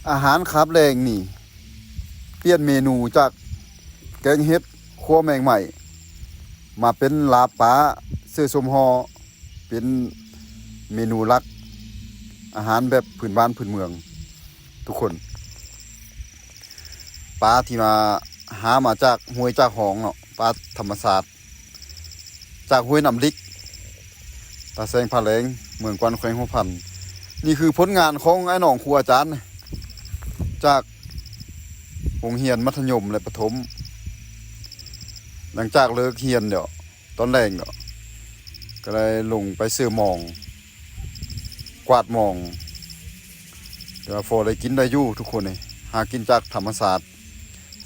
ອາຫານຄາບແລງນີ້ ປ່ຽນເມນູຈາກແກງເຫັດ ຂົ້ວແມງໄມ້ ມາເປັນລາບປາເສືອສົມຫໍ່ ເປັນເມນູຫຼັກ ອາຫານແບບພື້ນບ້ານພື້ນເມືອງທຸກຄົນ. ປາທີ່ມາ ຫາມາຈາກຫ້ວຍຈາກຮ່ອງເນາະ ປາທຳມະຊາດ ຈາກຫ້ວຍນ້ຳລິກ ຕາແສງ ຜາແຫຼງ ເມືອງກວານ ແຂວງຫົວພັນ. ນີ້ຄືຜົນງານຂອງອ້າຍນ້ອງຄູອາຈານ ຈາກໂຮງຮຽນມັດທະຍົມ ແລະ ປະຖົມ. ຫຼັງຈາກເລີກຮຽນແລ້ວ ຕອນແລງເນາະ ກໍໄດ້ລົງໄປເຊີມອງ ກວາດໝອງ ແຕ່ວ່າພໍໄດ້ກິນໄດ້ຢູ່ທຸກຄົນເອີຍ. ຫາກິນຈາກທຳມະຊາດ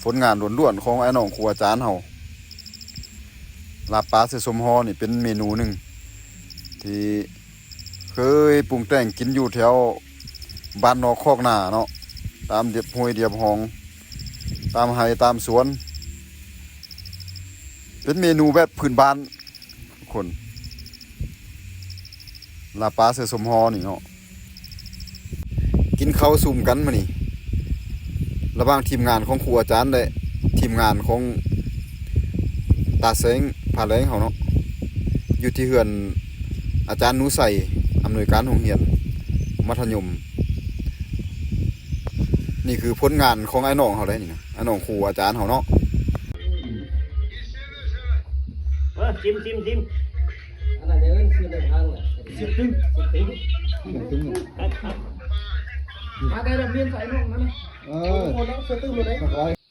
ຜົນງານລ້ວນໆຂອງອ້າຍນ້ອງຄູອາຈານເຮົາ. ລາບປາເສືອສົມຫໍ່ນີ້ເປັນເມນູໜຶ່ງທີ່ເຄີຍປຸງແຕ່ງກິນຢູ່ແຖວບ້ານນອກຄອກນາເນາະ ຕາມລຽບຫ້ວຍລຽບຮ່ອງ ຕາມໄຮ່ຕາມສວນ ເປັນເມນູແບບພື້ນບ້ານ ຄົນ ລາບປາເສືອສົມຫໍ່ນີ້ເນາະ ກິນເຂົ້າຊຸມກັນມື້ນີ້ ລະຫວ່າງທີມງານຂອງຄູອາຈານ ແລະ ທີມງານຂອງຕາແສງ ຜາແຫຼງເຮົາເນາະ ຢູ່ທີ່ເຮືອນອາຈານໜູໄຊ ອຳນວຍການໂຮງຮຽນມັດທະຍົມ. ນີ້ຄືຜົນງານຂອງອ້າຍນ້ອງເຮົາເດ້ນີ້ນະ ອ້າຍນ້ອງຄູອາຈານເຮົາເນາະ. ເອີ ຊີມ ຊີມ ຊີມ ອັນນັ້ນເອີ້ນຊື່ເດີນທາງແຫຼະ ເສືອຕຶ້ງ ເສືອຕຶ້ງ ຫາໄດ້ລະ ມຽນໃສ່ນ້ອງນັ້ນນະ ເອີ ຄົນລະເສືອຕຶ້ງໂລດເດ້.